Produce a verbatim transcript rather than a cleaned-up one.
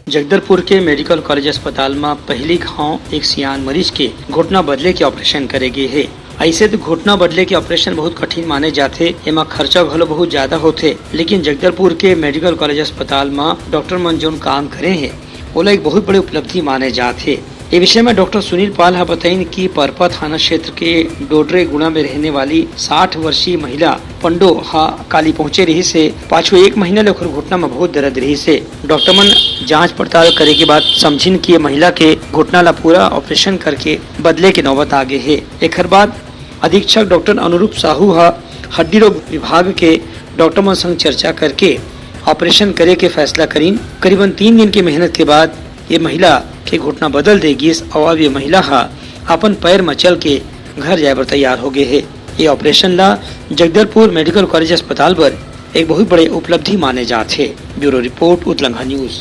जगदलपुर के medical college अस्पताल म पहिली घांव एक सियान मरीज के घुटना बदले के ऑपरेशन करे गे हे। अइसे तो घुटना बदले के ऑपरेशन बहुत कठिन माने जाथे, एमा खर्चा घलो बहुत ज्यादा होथे, लेकिन जगदलपुर के मेडिकल कॉलेज अस्पताल म डॉक्टर मन जोन काम करे हे, ओला एक बहुत बड़े उपलब्धि माने जात हे। ए विषय में डॉक्टर सुनील पाल ह बताइन कि परपा थाना क्षेत्र के डोडरे गुड़ा में रहने वाली साठ वर्षीय महिला पंडो ह काली पहुंचे रहिस हे। पाछू एक महीना ले ओखर घुटना में बहुत दर्द रहिस हे। डॉक्टर मन जांच पड़ताल करे के बाद समझिन कि ये महिला के घुटना ला पूरा ऑपरेशन करके बदले के नौबत आ गे हे। एखर बाद अधीक्षक डॉक्टर अनुरूप साहू ह हड्डी रोग विभाग के डॉक्टर मन संग चर्चा करके ऑपरेशन करे के फैसला करिन। करीबन तीन दिन के मेहनत के बाद ये महिला के घुटना बदल दे गिस अउ अब ये महिला ह अपन पैर म चल के घर जाए बर तैयार हो गे हे। ये ऑपरेशन ला जगदलपुर मेडिकल कॉलेज अस्पताल बर एक बहुत बड़े उपलब्धि माने जात हे। ब्यूरो रिपोर्ट, उतलंघा न्यूज।